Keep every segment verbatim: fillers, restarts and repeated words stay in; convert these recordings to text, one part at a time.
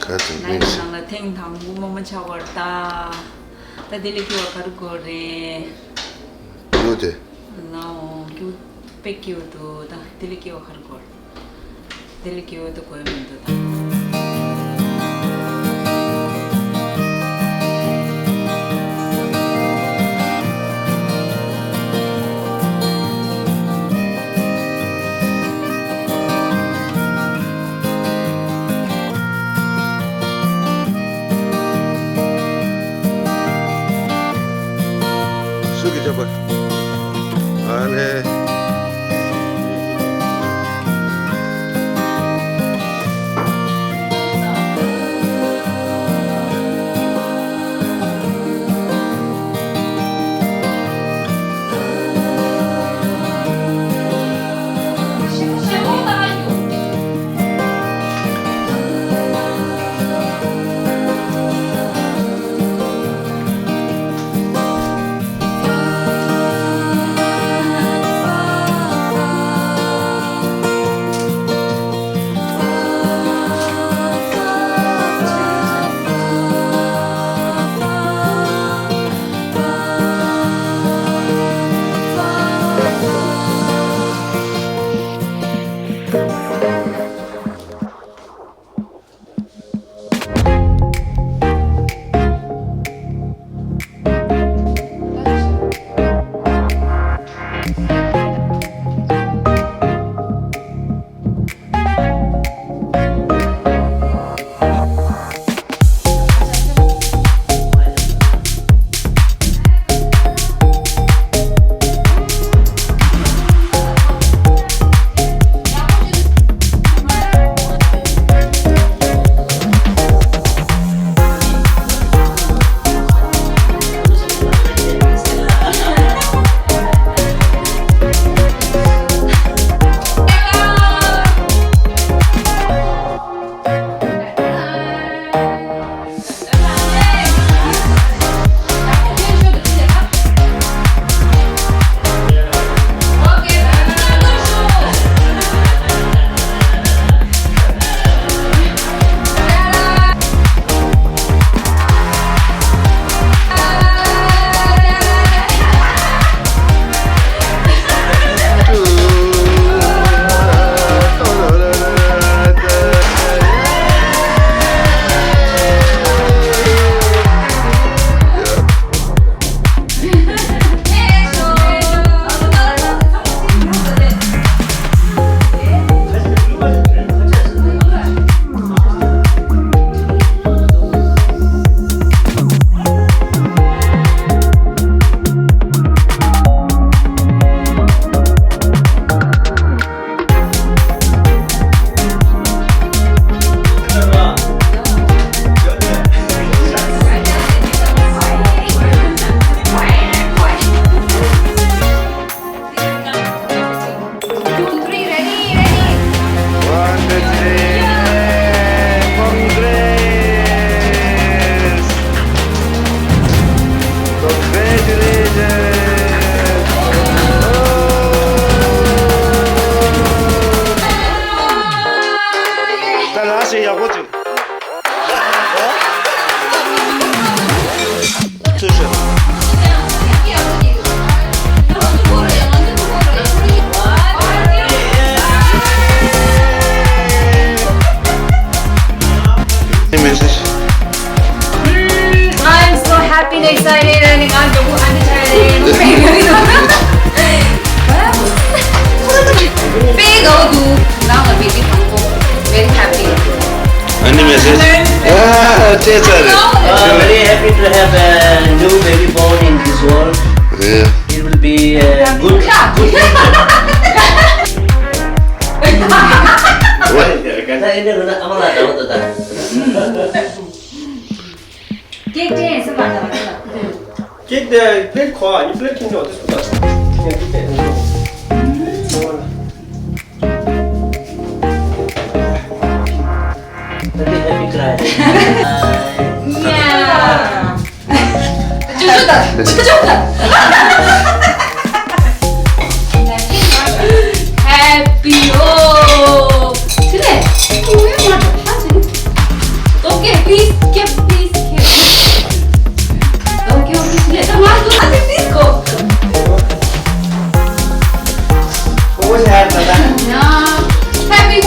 ད་དེ་ལའི་ཝི་ནང་ལ་ཐེངས་དང་པོ་མོ་མོ་ཆགས་པར་ད། ད་དེ་ལས་སྐྱིད་པ་ག་རེ་དགོས་རེད། སྐྱིད་དེ། ལའོ་སྐྱིད་པའི་སྐྱིད་འདུག་ད་དེ་ལས་སྐྱིད་པ་ག་རེ་དགོས། དེ་ལས་སྐྱིད་པ་ད་དགོས་མི་འདུག་ད། སུ་གི་ཅོག་པ། ཨ་ནེ། Two, three, ready, ready. One, two, three. Congrats! Congratulations! ད་ལ་ཞིག་ཡག་པོ་བྱུང་། ཚུལ་ཤོད། Any message? I'm so happy and excited and I'm so excited. Big old now a baby. Very happy. Any message? Ah, ལྟས་ཚར་རེད། Uh, very happy to have a new baby born in this world. Yeah. It will be a good, good thing. ད་ཨེ་འདྲ་རུ་ན་ཨ་མ་ལགས་འདྲ་བོ་འདུག་ད། ཀེག་དེ་ཡིན་སེམས་པ་འདྲ་བ་འདུག་ད། ཀེག་དེ་པླེཊ་གོ་ཨ་ནི་པླེཊ་ཁྱིམ་ཆོག་དེ་སུ་ད། ཀེག་དེ། Happy, happy cry. Yeah. Happy, oh. Today. Okay, please, keep, please, keep. Okay, okay, let the man do. Okay, please go. Yeah. Happy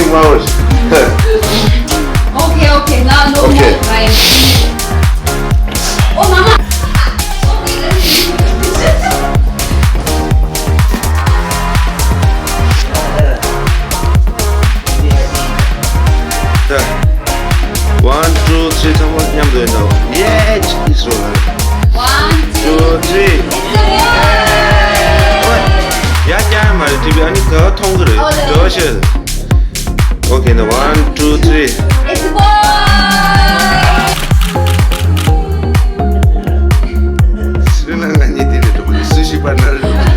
Mom. Okay, okay, now no more crying. Oh, mama. One, two, three, ཚང་མ་མཉམ་དུ་ཡིན་ནོ། Yes, it's over. One, two, three. It's over. ཡ་ཀྱང་མ་རེད། ཊི་ཝི་ཨ་ནི་ག་མཐོང་གི་རེད། འགྲོ་ཤེས། Okay, now one, two, three. It's a boy. སྲིད་ན་ང་གཉིས་དེ་རེད་འགྲོ་མ་རེད། སུ་ཞིག་པར་ན་རེད།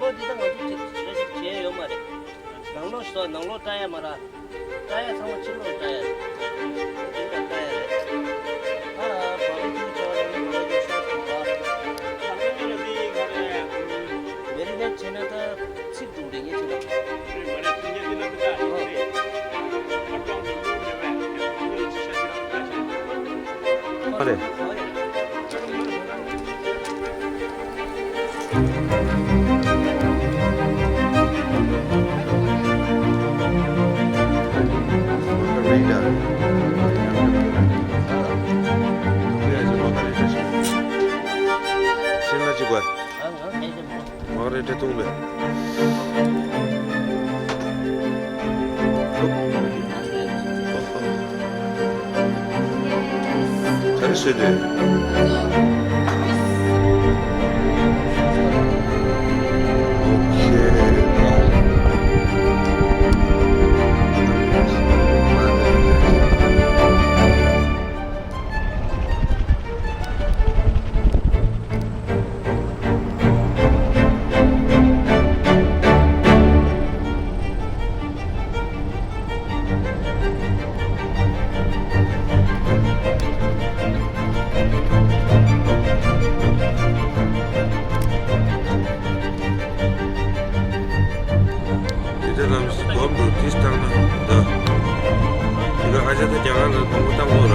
འདི་ད་ང་ཚོ་ཅིག་ཞེ་ཞིག་བྱས་ཡོད་མ་རེད། ནང་ལོགས་སུ་ནང་ལོགས་བཀྲ་ཡ་མ་ར། བཀྲ་ཡ་ཚང་མ་ཕྱི་ལོགས་བཀྲ་ཡ་རེད། འདི་ད་བཀྲ་ཡ་རེད། ཨ་ཨ་བ་རི་ཅུ་ཅོ་ར་ནི་བ་རི་ཅུ་ཤོ་ཏུ་བ། མེ་རི་ནེ་ཊི་བྱས་ན་ད་ཚིག་འགྲོ་རེད་ངས་བྱས་ན། ཨ་རེད། མ་རེད་དེ་གཏོང་མེད། ག་རེ་བཟོས་འདུག་དེ་ལྟར་ལམ་སྒོམ་དུ་དེ་བཏང་ན་འདི། དེ་ག་ཨ་ཅག་ད་རྒྱ་གར་ལ་དང་པོ་བཏང་དགོས་ར།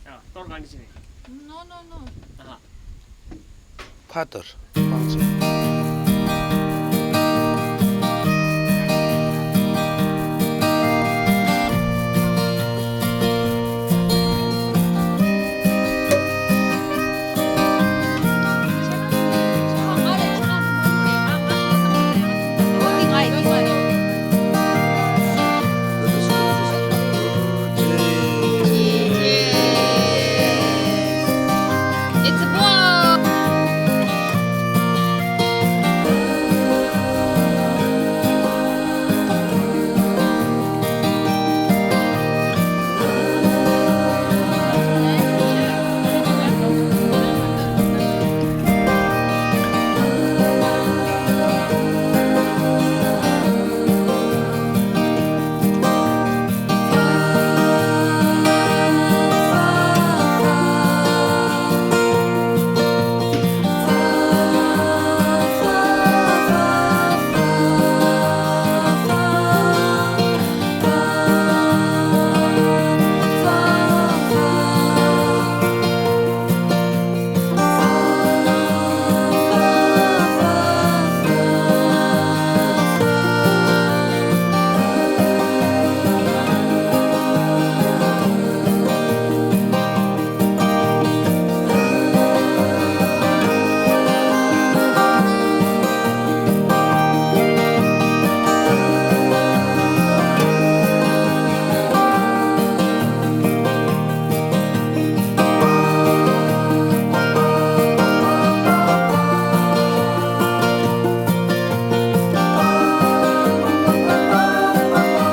ཡ། གཏོར་གང་གི་ཕྱིན་ནས། No, no, no. ཨ་ཧ། ཕར་གཏོར།